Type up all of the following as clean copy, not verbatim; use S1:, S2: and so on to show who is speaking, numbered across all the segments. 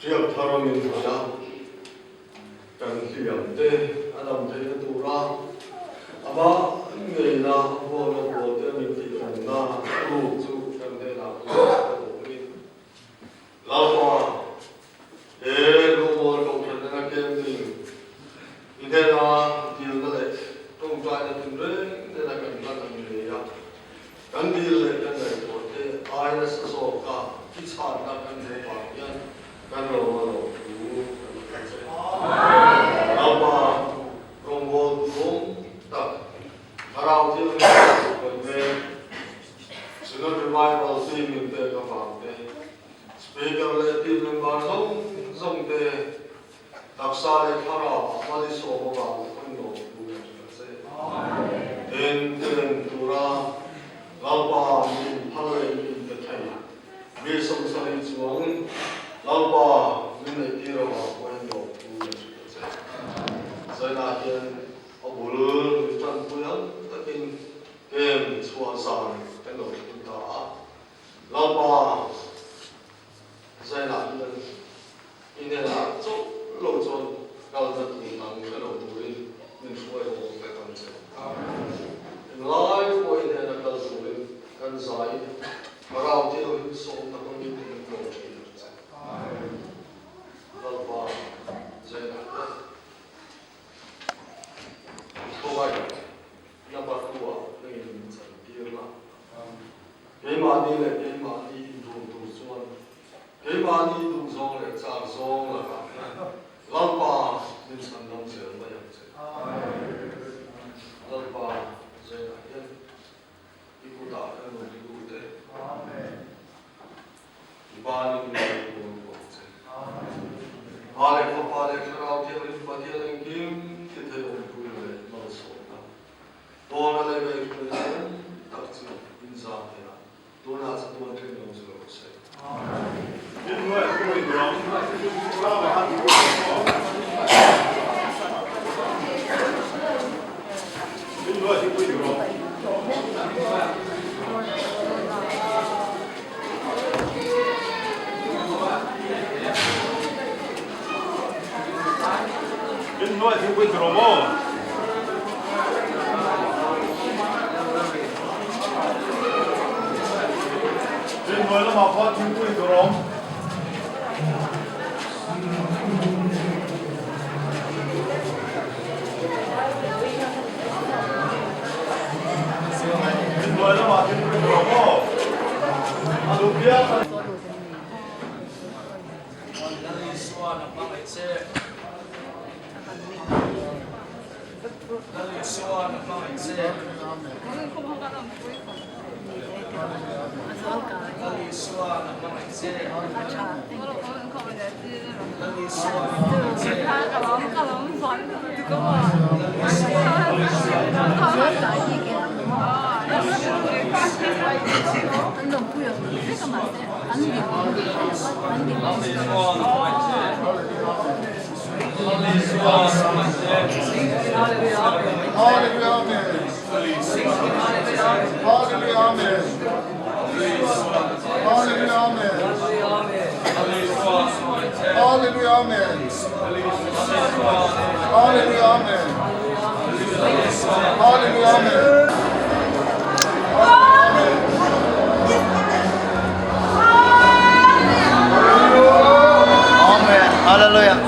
S1: Hriak thar min hmai a, kan hliam te a dam theihna tura amah ngeina huana bual te min tihawmna thuruk chu kan hnenah puan ka duh a ni. Lalpa, he Luhmual Kohhran ena camping i hnena dilna leh tawngtaina tinreng nena kan hlan ang ngei a, Kan dil leh kan ngaihtuah te ai nasa zawka i chhanna kan hmuh vang hian kan lo a lo thu kan hria che. Lalpa rawngbawl duhawm tak Thlarau Thianghlim tak hawi mek Synod Revival team in pek avang te, Speaker leh team member zawng zawng te Taksa leh thlarau ah mal i sawm avang te pawhin lawm thu kan hria che. Tin, tilen tura Lalpa min phal leh min pe thei mi sawmsarih chuang Lalpa min neih tir avang pawhin lawm thu kan hria che. Zainah hian a bul min tanpui ang takin kem chhuah zan kan lo thleng ta a. Lalpa Zainah hian I hnenah chauh lo chuan kalna tur dang hre lo turin min hruai haw vek ang che. Englai pawh i hnena kal turin kan zai Thlarau Thianghlim sawmna hmangin min tlawm thin ang che. Lalpa Zainah hian i khawngaih na pathua nangin min chantir la. Keimahni leh keimahni inrun tur chuan Keimahni duhzawng leh chak zawng lakah hian Lalpa min chhan dam zel mai ang che. Lalpa zainah hian i kutah kan rawn ri lut e. I banin min rawn tuam duh ang che. Pa leh Fapa leh Thlarau Thianghlim Pathian engkim ti thei awmpui leh malsawmna tawna leh ngaihhruaina awm tak chu inzam thei a. Tunah chu tuan thleng lo chu lo sawi.
S2: Inhnuai lamah khuan thingpui tur a awm. Inhnuai lamah thingpui tur a awm aw. A duh piang a ni.
S3: Lal Isuan a hmangaih che. Lal Isuan a hmangaih che. Lal Isuan a hmangaih che. Lal Isuan a hmangaih che.
S4: Amen. Hallelujah.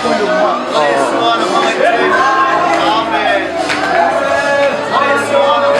S4: Lal Isuan a hmangaih che. Amen. Lal Isuan a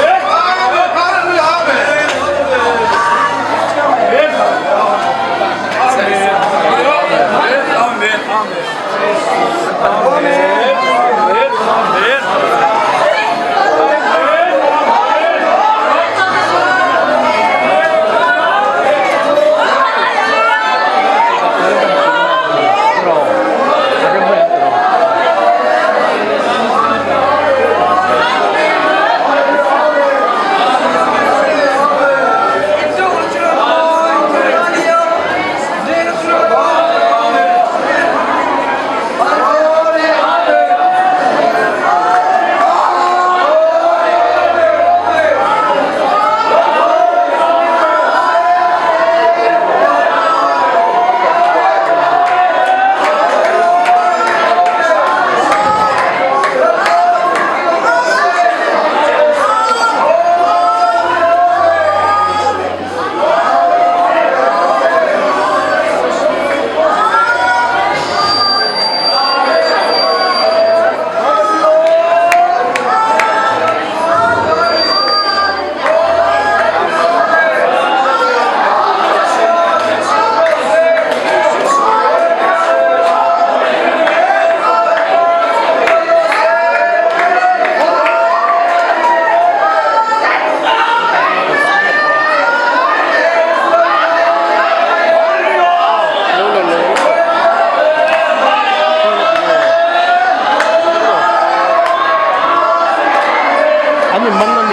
S5: An in man.